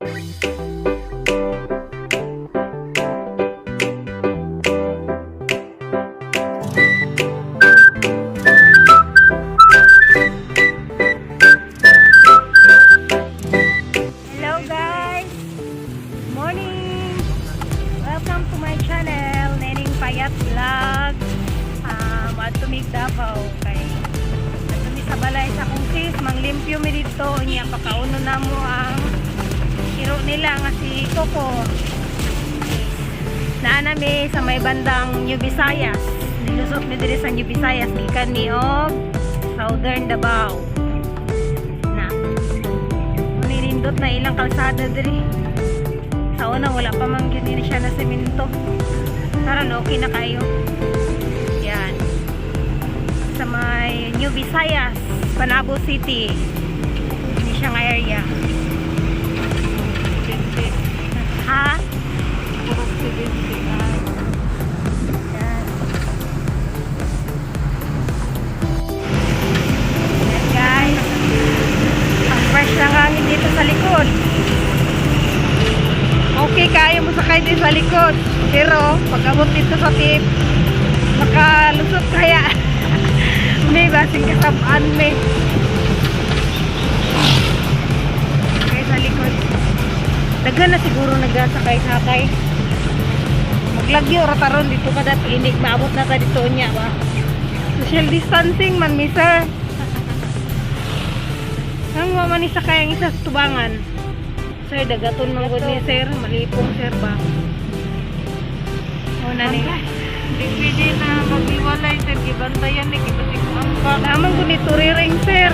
Hello guys! Morning! Welcome to my channel, Neneng Payat Vlog. Adto mig Davao kay adto mi sa balay sa akong sis, manglimpyo mi didto niya, pakauno namo ang iro nila nga si Coco. Naa na mi sa may bandang New Visayas. Nilusot mi diri sa New Visayas gikan mi og Southern Davao. Na. Nindot na ilang kalsada diri. Sa una, wala pa man gyud ni siya na semento. Karon okay na kayo. Yan. Sa may New Visayas, Panabo City. Hindi siya nga area. Ha? Purok 79. Yan. Yan guys. Ang fresh ng hangin dito sa likod. Okay, kaya mo sakay dito sa likod. Pero pag abot dito sa tip, makalusot kaya. May basing kasabaan may. Kaya sa likod. Daghan na siguro nagasakay-sakay. Maglagyo ra taron dito ka dati, hindi maabot na ta dito niya ba. Social distancing man mi, sir. Ang wa man ni sakay ang isa sa tubangan. Sir, dagaton man gud ni sir, malipong sir ba. O na ni. Di pwede na maghiwalay, sir. Gibantayan ni kibasig ambak. Naman gud ni turiring sir.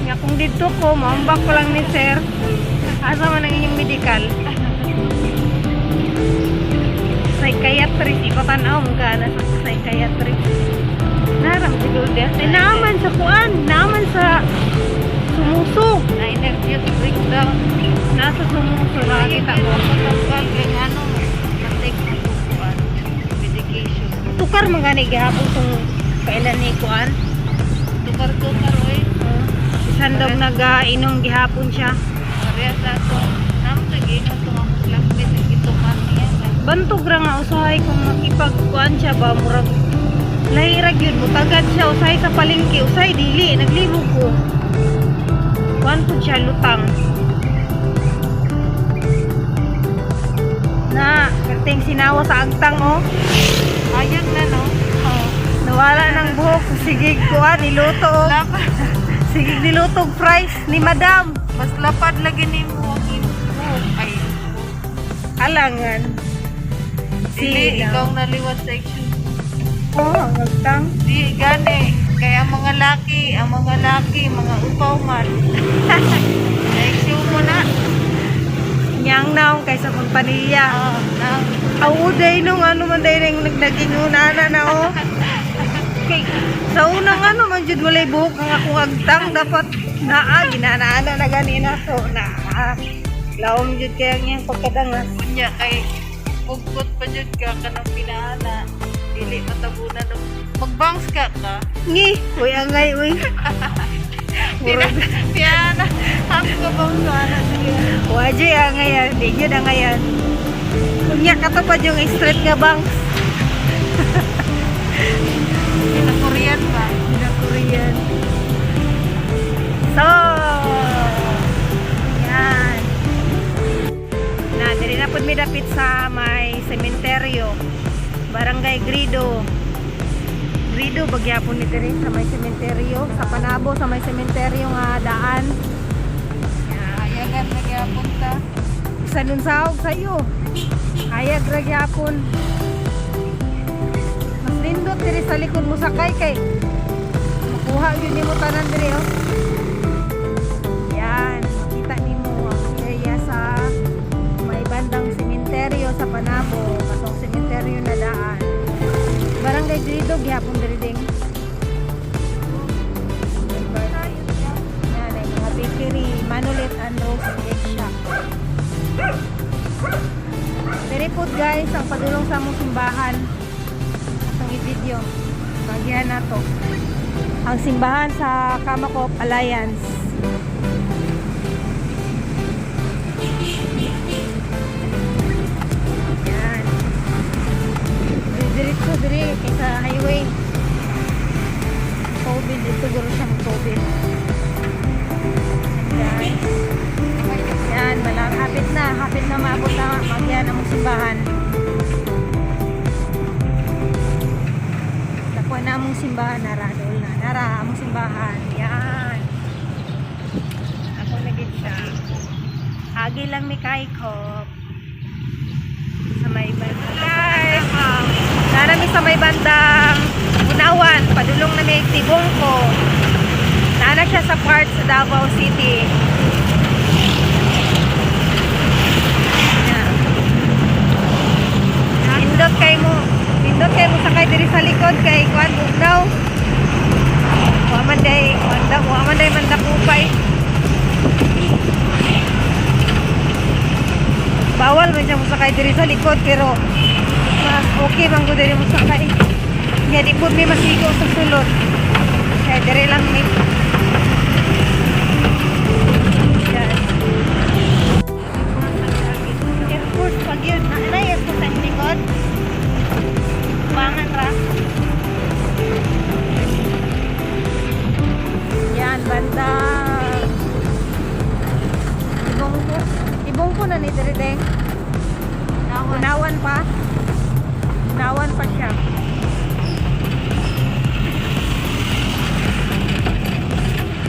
Nga kung didto ko, maambak ko lang ni sir. Asa man ang inyong medical? Psychiatrist, ipatanaw mo ka na sa psychiatrist. Naram siguro diya. Ay, naaman sa kuan, naaman sa sumuso. Na nervous breakdown. Nasa sumuso, nakakita ko. Matanggal kay ano, matake ng kuan. Medication. Tukar man gani gihapon kung kailan ni kuan. Tukar-tukar oy. Bisan daw nagainom gihapon siya. Parehas ato. Namo sa giingon tong akong classmate ang gitukan niya. Bantog ra nga usahay kung makipagkuan siya ba, murag lahi ra gyud, mutagad siya usahay sa palengke, usahay dili, naglibog ko. Kuan pud siya, lutang. Na, perting sinawa sa agtang oh. Ayag na no. Oh, nawala ng buhok, sige kuan niluto oh. Lapad. Sige niluto og fries ni madam. Mas lapad lagi nimo ang imong buhok. Ay, Alangan. dili Sila. ikaw naliwat sa action. Oh, ang agtang. Di gani. Kaya ang mga laki, mga upaw man. Na-issue mo na. Niyang naong kaysa kompanya. Oo, na. Ang uday nung ano man day nang naging unana na oh. Kay sa unang ano man jud walay buhok ang akong agtang, dapat naa ginanaana na gani na so naa. Lawom jud kaya niyang pagkadangas. Unya kay pugkot pa jud ka kanang pinaana. Dili matabunan og magbangs ka ka. Ngi, uy angay uy. Murag Pinaana. Ako ka bang ana sige. wa jud angayan, di jud angayan. Unya katupad yung straight nga bangs. Pina Korean ba? Na Korean. So, yan. Na, diri na pud mi dapit sa may sementeryo. Barangay Grido. Grido bagyapon ni diri sa may sementeryo, sa Panabo sa may sementeryo nga daan. Yan. Ayagan na gyapon ta. Isa nun sahog sa'yo. Hayag ra gyapon. Mas nindot diri sa likod mo sakay kay makuha gyud nimo tanan diri oh. Yan, makita nimo ang area sa may bandang sementeryo sa Panabo, katong sementeryo na daan. Barangay Grido gyapon diri ding. Yan ay mga bakery, Manolet and Rose Cake Shop. Very food guys, ang padulong sa among simbahan. Atong i-video. Bagihan na to. Ang simbahan sa Kamakop Alliance. Simbahan. Dako na among simbahan, nara dool na. Nara among simbahan. Yan. Ako na gid siya. Agi lang mi kay Kop. Sa may bandang. Guys, nara mi sa may bandang Bunawan, padulong na may Tibungko. Naana siya sa part sa Davao City. Yan. Nindot kay mo. Nindot kay mo sakay diri sa likod kay kuan bugnaw. Wa man day, wa man day man dakupay. Bawal man siya mo sakay diri sa likod, pero mas okay man gud diri mo sakay. Nya di pud mi masigo sa sulod. Kaya diri lang mi. Yan. Airport pag yun. Na airport sa likod. Bangan ra. Yan, banda. Tibungko. Tibungko na ni diri deng. Bunawan pa. Bunawan pa siya.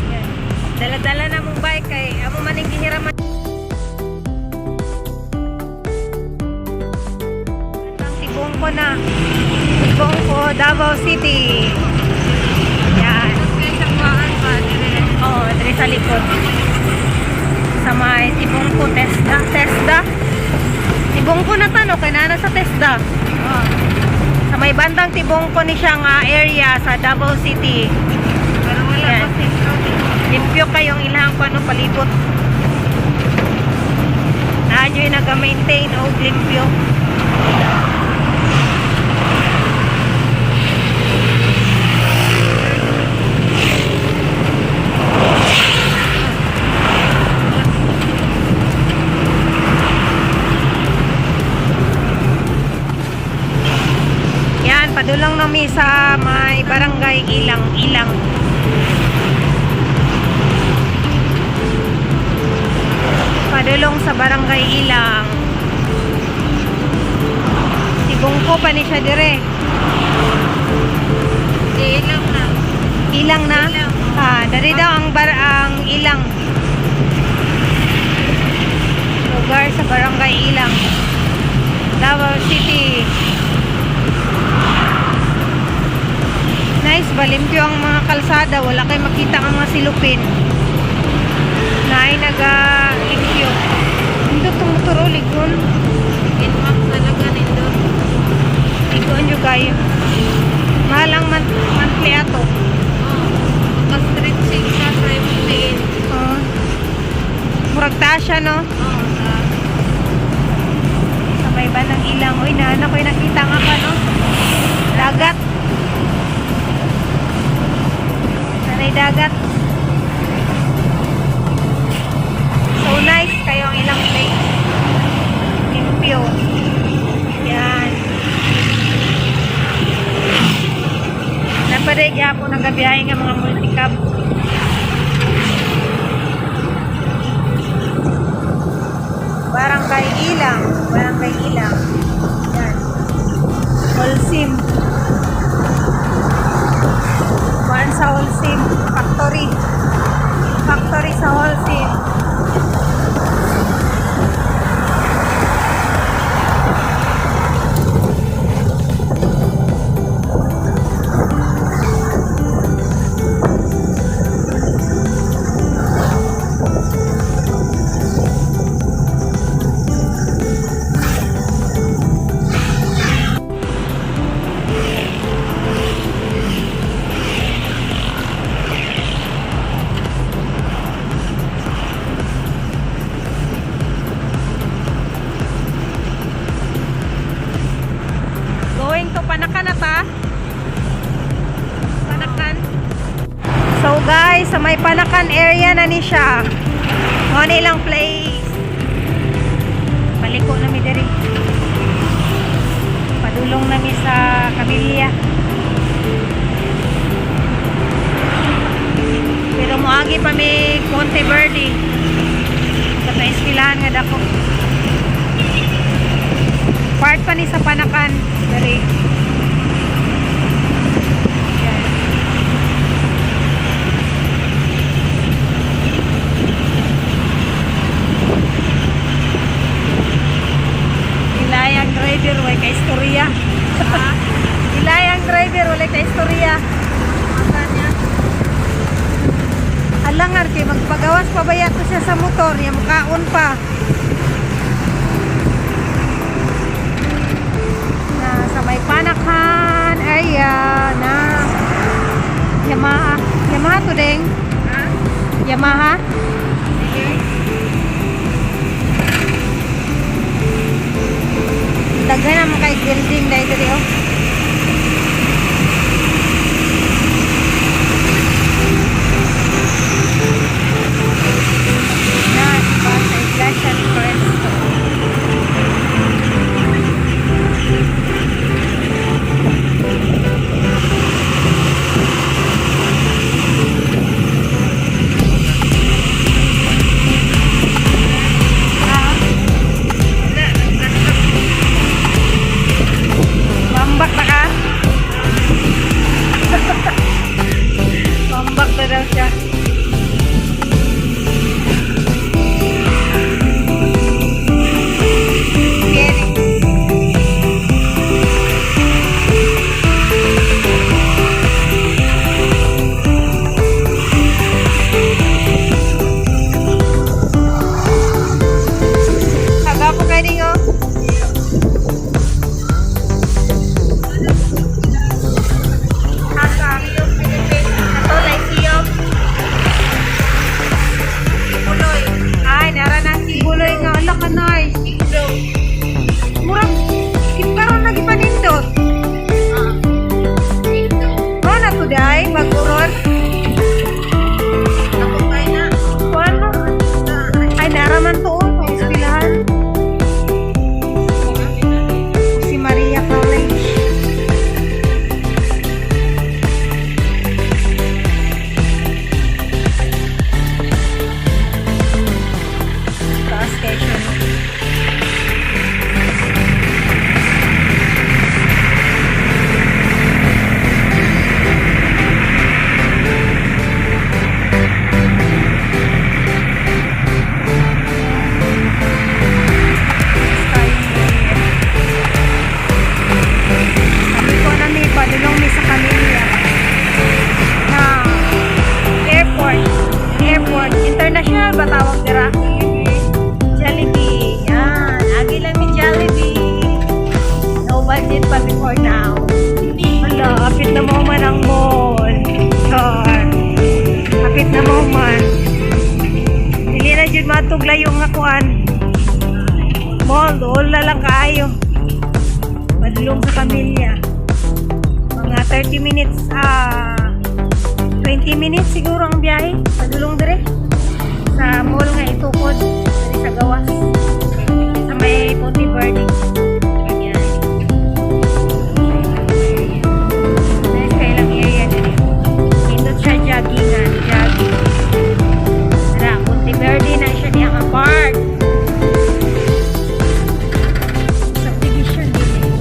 Yan. Dala-dala na mong bike kay amo maning gihiraman. Ang Tibungko na. Tibungko, Davao City. Yan. Kaya sa kuhaan pa, dire. Oo, diri sa likod. Sa may Tibungko, Tesda. Tesda? Tibungko na tano, kay nana sa Tesda. Oh. Sa may bandang Tibungko ni siya nga area sa Davao City. Pero wala Yan. pa sentro. Limpyo kayong ilang ano palibot. Naa yung nag-maintain og limpyo. Yan, padulong nami sa may barangay Ilang Ilang. Padulong sa barangay Ilang. Tibungko pa ni siya dire. Di ilang na. Ilang na? Ilang. Ah, dari daw ang Ilang. Lugar sa barangay Ilang. Davao City. Nice ba? Limpyo ang mga kalsada. Wala kay makita ang mga silupin. Naay naga limpyo. Hindi tumuturo, ligon. Inmax talaga nindot. Ligon yung kayo. Mahal ang monthly ato. Oh. Maka-stretching ka sa imong tiil. Oh. Murag taas siya, no? Oh, sa Sa may bandang Ilang. Uy, naana ko yung nakita nga ka, no? Dagat. Nanay dagat. So nice kayo ang ilang place. Limpyo. Yan. Napaday gyapon nagabiyahe nga mga multicab. Barangay Ilang. Barangay Ilang. Yan. Holcim. Kuan sa Holcim. Factory. Factory sa Holcim. Going to Panacan na ta. Panacan. So guys, sa may Panacan area na ni siya. Mao na ilang place. Paliko na mi diri. Padulong na mi sa Camilla. Pero moagi pa mi Monte Verde. Sa eskwelahan nga dako. Part pa ni sa Panacan. Diri. Yan. Ilay ang driver, way ka istorya. Ilay ang driver, walay ka istorya. Alangan kay magpagawas pa ba to siya sa motor, ya mukaon pa. Na sa may Panacan area na Yamaha. Yamaha to ding. Ha? Yamaha. Sige. Daghan naman kay building dahil diri oh. Na, diba, sa Iglesia ni Cristo. Ah, Mambak na ka? Mambak na daw siya. Bien. Kagapo kayo ninyo. Asa? Ato, Lyceum. Puloy. Ay, nara na si Buloy nga. Ala ka, nice. Murag, karon lagi panindot. Ano na to, day? Mag-uron? Kuan mo? Ay, nara man to, oh, sa espilahan. Si Maria College. Taas kayo siya, no? Sabi ko na mi, padulong mi sa Camilla. Na airport. Airport. International ba tawag dira? Jollibee. Yan. Agi lang mi Jollibee. No budget pa before now. Hala, apit na mo man ang mall. Char. Apit na mo man. Dili na jud matuglayo nga kuan. Mall, dool na lang kaayo. Padulong sa Camilla. Mga 30 minutes, 20 minutes siguro ang biyahe. Padulong dire. Sa mall nga itukod. Diri sa gawas. Sa may Puti Verde. Ganyan. Nice kay lang area diri. Nindot siya joggingan, jogging. Tara, Monte Verde na siya diha nga park. Subdivision din eh.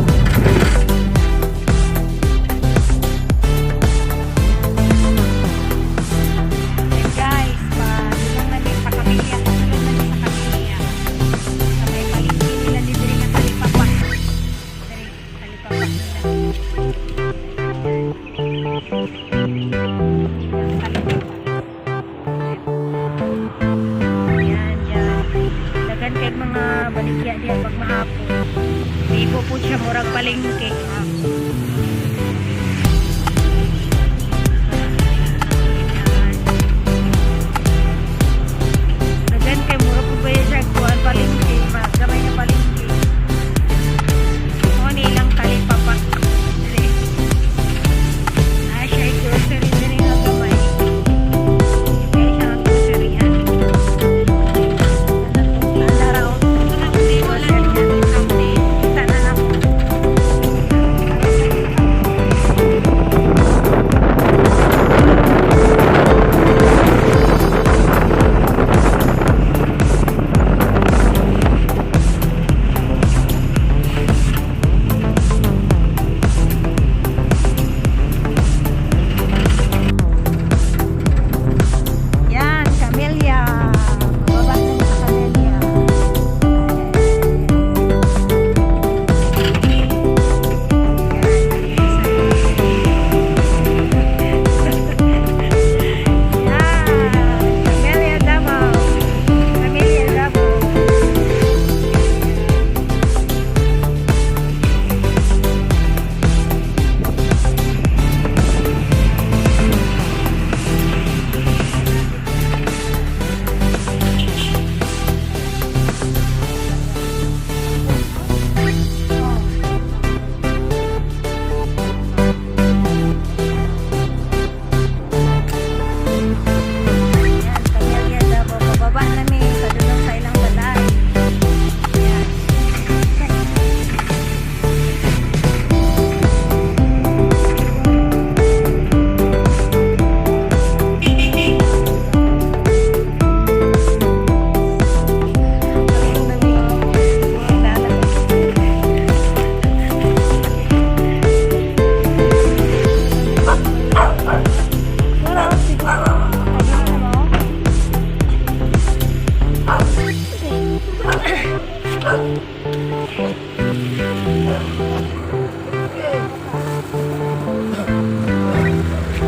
And guys, pa dulong na mi pa Camilla, pasulod na mi sa Camilla. Sa may palengke nila diri nga talipapa. Diri, talipapa nila. Yan, talipapa. Yan, yan. Dagan kay mga baligya diha pag mahapon. Bibo po siya murag palengke. Yan. Dagan kay murag po ba siya kuan palengke, gamay na palengke. Mo ni ilang talipapa. Diri. Ah, siya ay grocery diri nga gamay. Kaya siya ang groceryan. Andara oh. Groceryan. Kita na lang.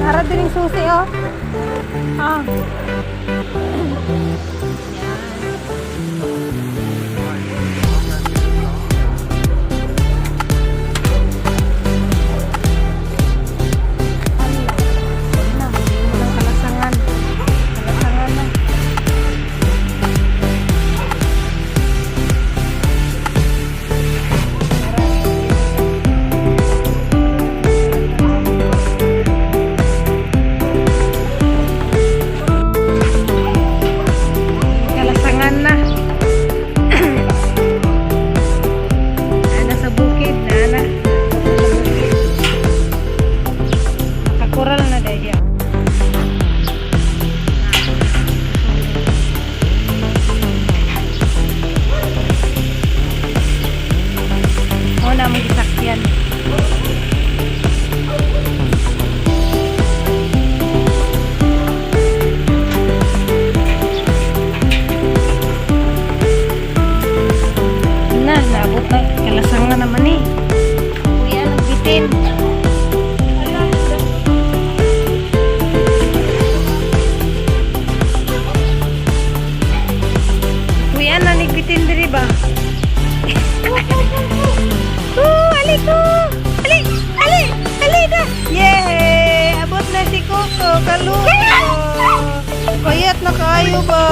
Nara din yung susi, oh. Ah. Na, walang kalasangan. Kalasangan na. Kalasangan na. Ana sa bukid, na ana. Sa bukid. Nakakural na dahil. O na mong gisakyan. Na, naabot na. Kalasangan naman eh. Kuya, nagbitin. Kuya, nanigbitin diri ba? Oh, ali ko! Ali! Ali! Ali na! Yay! Abot na si Coco, kaluto. Payat na kaayo ba?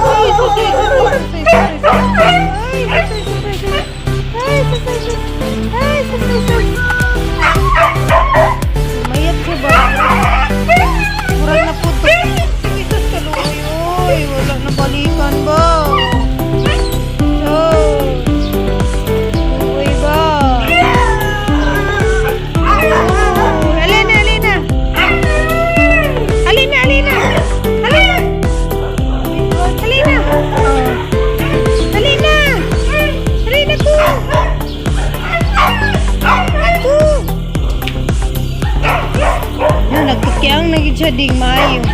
Ay, susay, susay, susay, susay. Ay, susay, susay, susay. Ay, susay, susay. Ay, susay, susay. Mayat ko ba? Murag na puto. Sige, sus, kaluoy. Oy, wala na balikan ba? Oh. Uy ba? Oh, alina, alina. Alina, alina. Alina. Alina. Oh. Alina. Alina ko. Ko. No, nagtukyang na gid siya ding maayo.